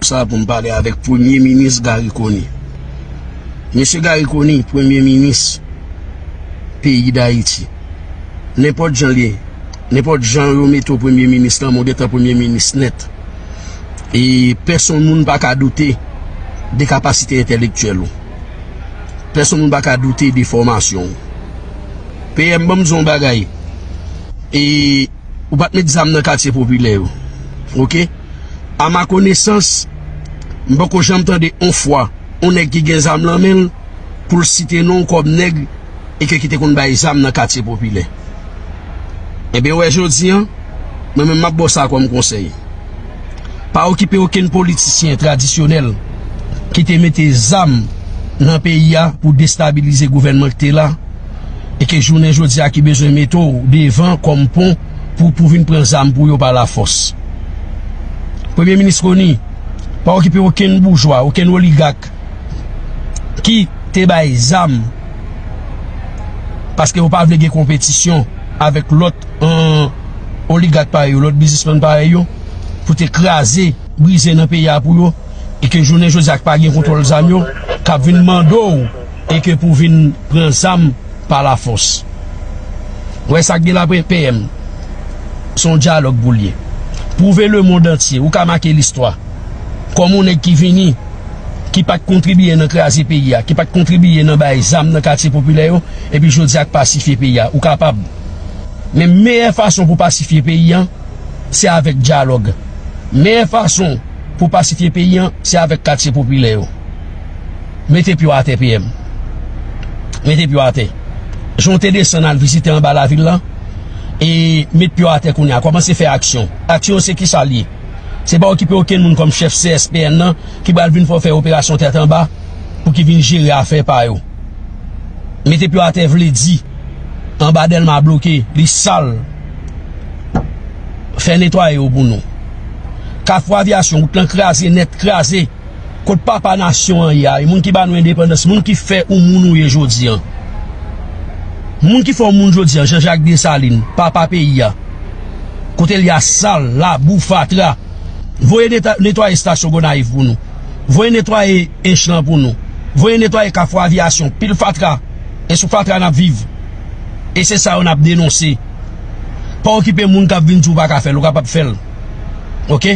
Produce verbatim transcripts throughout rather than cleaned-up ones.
Sa pou m pale avèk Premye Minis Garry Conille. Mesye Garry Conille, Premye Minis peyi Dayiti. Nenpòt jan l ye, nenpòt jan yo mete w Premye Minis lan, men w gentan Premye Minis nèt. E pèsonn moun pa ka doute de kapasite entèlektyèl ou. Pèsonn moun pa ka doute de fòmasyon w. P M, ban m di w yon bagay. E ou pa t met zam nan katye popilè yo. Oke? A ma konesans, m poko janm tande on fwa on nèg ki gen zam nan men l pou l site non w kòm nèg e ke ki te konn bay zam nan katye popilè. Ebyen, w wè jodi an, mwen menm m ap ba w sa kòm konsèy. Pa okipe okenn politisyen tradisyonèl ki te mete zam nan peyi a pou destabilize gouvènman ki te la, e ke jounen jodi a ki bezwen mete w devan kòm pon pou, pou vin pran zam pou yo pa lafòs. Premye Minis Conille, pa okipe okenn boujwa, okenn oligak ki te bay zam paske yo pa vle gen konpetisyon avèk lòt, eh, oligak parèy yo, lòt biznismann parèy yo, pou te kraze, brize nan peyi a pou yo, e ke jounen jodi a k pa gen kontwòl zam yo, k ap vin mande w e ke pou vin pran zam pa lafòs. Ou wè sa k gen la, P M? Se yon dyalòg pou l ye. Pwouve lemonn antye, ou ka make listwa kòm yon nèg ki vini, ki pa t kontribiye nan kraze peyi a, ki pa t kontribiye nan bay zam nan katye popilè yo, epi jodi a k pasifye peyi a. Ou kapab. Men meyè fason pou pasifye peyi a, se avèk dyalòg. Meyè fason pou pasifye peyi a, se avèk katye popilè yo. Mete pye w atè, P M. Mete pye w atè. Jan w te desann al vizite anba lavil la, e met pye w atè kounye a. Kòmanse fè aksyon. Aksyon se kisa l ye? Se pa okipe okenn moun kòm chèf C S P N nan ki pral vin fè w fè operasyon tèt anba pou ki vin jere afè pa yo. Mete pye w atè vle di anba Dèlma bloke, li sal. Fè netwaye yo pou nou. Kafou Avyasyon, wout lan kraze nèt, kraze. Kot papa nasyon an ye a, e moun ki ba nou endepandans, moun ki fè ou moun ou ye jodi an. Moun ki fè ou moun jodi an, Jean Jacques Dessalines, papa peyi a. Kote l ye a sal, labou, fatra. Voye neta-, netwaye estasyon Gonayiv pou nou. Voye netwaye Ench lan pou nou. Voye netwaye Kafou Avyasyon, pil fatra. E sou fatra n ap viv. E se sa yo n ap denonse. Pa okipe moun k ap vin di w pa ka fè l, ou kapab fè l. Oke?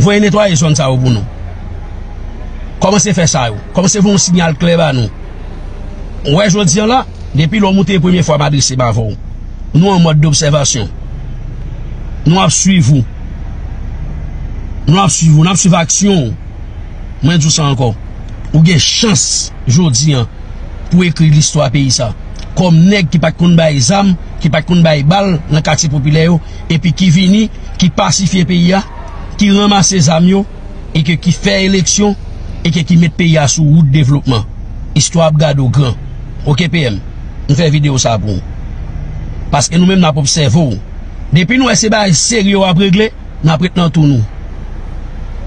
Voye netwaye zòn sa yo pou nou. Kòmanse fè sa yo. Kòmanse voye yon siyal klè ba nou. Ou wè jodi an la, depi lè w moute premye fwa m adrese m avè w. Nou an mòd dobsèvasyon. Nou ap swiv ou. Nou ap swiv ou. N ap swiv aksyon w. Mwen di w sa ankò. Ou gen chans jodi an pou ekri listwa peyi sa. Kòm nèg ki pa t konn bay zam, ki pa t konn bay bal nan katye popilè yo, epi ki vini, ki pasifye peyi a, ki ranmase zam yo, e ke ki fè eleksyon, e ke ki met peyi a sou wout devlopman. Istwa ap gade w gran. Oke, P M? M fè videyo sa pou ou. Paske nou menm n ap obsève w. Depi nou wè se bagay serye w ap regle, n ap ret nan tou nou.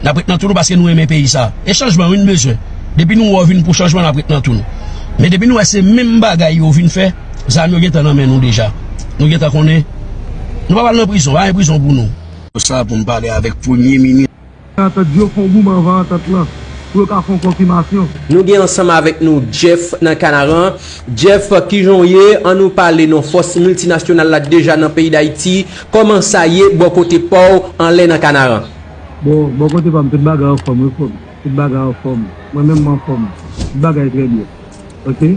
N ap ret nan tou nou paske nou renmen peyi sa. E chanjman wi n bezwen. Depi nou wè w vin pou chanjman, n ap ret nan tou nou. Men depi nou wè se menm bagay yo vin fè, zam yo gentan nan men nou deja. Nou gentan konnen. Nou pa pral nan prizon, pa gen prizon pou nou. Sa pou m pale avèk Premye Minis. Antant yo fè yon goumen anvan antant lan, pou yo ka fè yon konfimasyon. Nou gen ansanm avèk nou Jeff nan Kanaran. Jeff, kijan w ye? Ann nou pale non fòs miltinasyonal la deja nan peyi Dayiti. Kòman sa ye bò kote pa w anlè nan Kanaran? Bon, bò kote pa m, tout bagay anfòm, wi frè m. Tout bagay anfòm. Mwen menm, m anfòm. Tout bagay trè byen. Oke?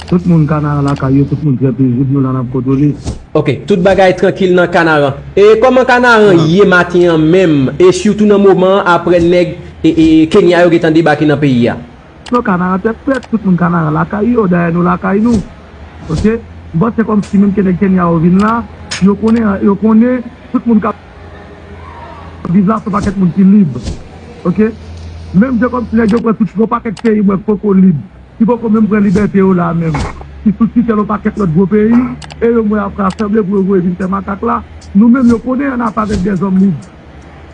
Tout moun Kanaran lakay yo, tout moun trè pezib, nou la n ap kontwole. Oke, tout bagay trankil nan Kanaran. E kòman Kanaran ye maten an menm, e sitou nan moman an apre nèg e, e, Kenya yo gentan debake nan peyi a? Non, Kanaran tèt frèt, tout moun Kanaran lakay yo, dayè nou lakay nou. Oke? M panse kòmsi menm ke nèg Kenya yo vin la, yo konnen, yo konnen, tout moun k ap viv la se yon pakèt moun ki lib. Oke? Menm jan kòmsi nèg yo pran tout yon pakèt peyi, mwen poko lib. Ki poko menm pran libète yo la menm, ki sou titèl yon pakèt lòt gwo peyi, e yo mwen ap rasanble pou yo voye vin fè makak la. Nou menm yo konnen ann afè avèk dèzòm lib.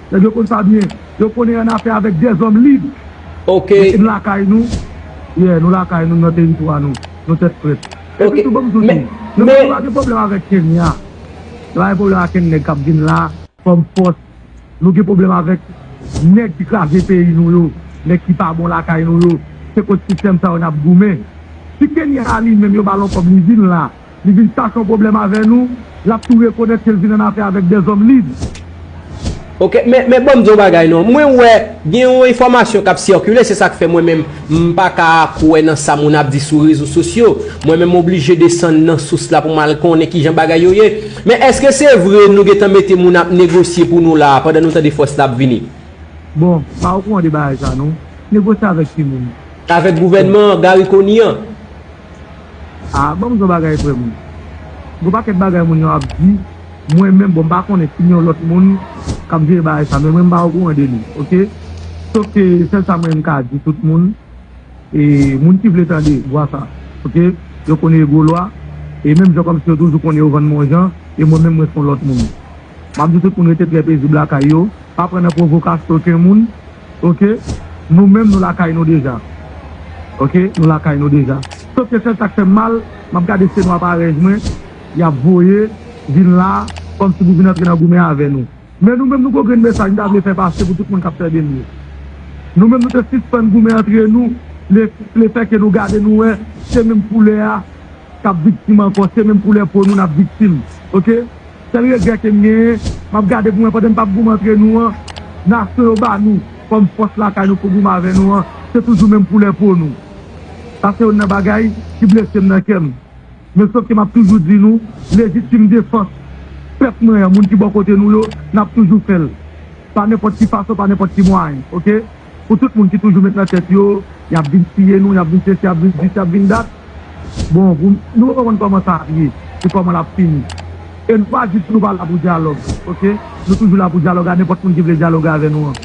Nèg yo konn sa byen. Yo konnen ann afè avèk dèzòm lib. Oke. E n lakay nou. Yeah, nou lakay nou, nan teritwa nou. Nou tèt frèt. Epi tou, ban m di w tou, nou menm nou pa gen pwoblèm avèk Kenya. Nou pa gen pwoblèm ak kenn nèg k ap vin la. Kòm fòs, nou gen pwoblèm avèk Nèg ki kraze peyi nou yo, nèg ki pa bon lakay nou yo, se kont sistèm sa yo n ap goumen. Si Kenya li menm yo ba l yon kòb li vin la, li vin chache yon pwoblèm avè nou, l ap tou rekonèt ke l vin annafè avèk dèzòm lib. Ok, men, men ban m di yon bagay non. Mwen wè gen yon enfòmasyon k ap sikile, se sa k fè mwen menm m pa ka kwè nan sa moun ap di sou rezo sosyo. Mwen menm m oblije desann nan sous la pou m al konnen kijan bagay yo ye. Men èske se vre nou gentan mete moun ap negosye pou nou la a pandan nou tande fòs la ap vini? Bon, m pa okouran de bagay sa non. Negosye avèk ki moun? Avèk gouvènman Garry Conille an. Ah, ban m di w bagay frè m. Gon pakèt bagay moun yo ap di, mwen menm, bon, m pa konnen si gen yon lòt moun k ap jere bagay sa, men mwen m pa okouran de li, oke? Sof ke sèl sa mwen m ka di tout moun, e moun ki vle tande vwa sa, oke? Yo konnen yo gwo lwa, e menm jan kòmsi yo toujou konnen yo vann mwen jan, e mwen menm mwen se yon lòt moun. M ap di tout moun rete trè pezib lakay yo, pa pran nan pwovokasyon okenn moun, oke? Nou menm nou lakay nou deja. Oke? Nou lakay nou deja. Sof ke sèl sa k fè m mal, m ap gade se nwa parèy mwen, y ap voye vin la, kòmsi pou vin antre nan goumen avè nou. Men nou menm nou gon grenn mesaj m ta vle fè pase pou tout moun k ap tande m yo. Nou menm nou te sispann goumen antre nou, le, lefè ke nou gade nou wè se menm koulè a k ap viktim ankò, se menm koulè po nou n ap viktim. Oke? Sèl regrè ke m genyen, m ap gade pou mwen pandan n p ap goumen antre nou an, nasyon yo ba nou kòm fòs lakay nou pou goumen avè nou an, se toujou menm koulè po nou. Sa se youn nan bagay ki blese m nan kè m. Men sof ke m ap toujou di nou, lejitim defans pèp mwen an, moun ki bò kote nou yo, n ap toujou fè l. Pa nenpòt ki fason, pa nenpòt ki mwayen, oke? Pou tout moun ki toujou met nan tèt yo, y ap vin tiye nou, y ap vin sesi, y ap vin dis, y ap vin dat. Bon, pou, nou pa konprann kòman sa ap ye, e kòman l ap fini. E nou pa di nou pa la pou dyalòg, oke? Nou toujou la pou dyalòg a nenpòt moun ki vle dyaloge avè nou an.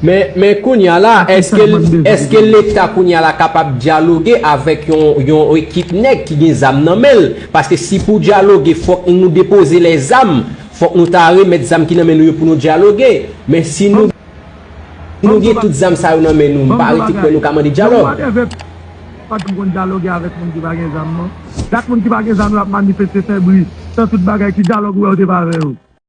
Men, men kounye a la, èske, èske Leta kounye a la kapab dyaloge avèk yon, yon ekip nèg ki gen zam nan men l? Paske si pou dyaloge, fòk nou depoze lèzam, fòk nou ta remèt zam ki nan men nou yo pou nou dyaloge. Men si nou, nou gen tout zam sa yo nan men nou, m pa rete kwè nou ka mande dyalòg. Pa janm konn dyaloge avèk moun ki pa gen zam non. Dat moun ki pa gen zam yo ap manifeste fè bri, fè tout bagay, ki dyalòg ou wè yo te pa avè yo?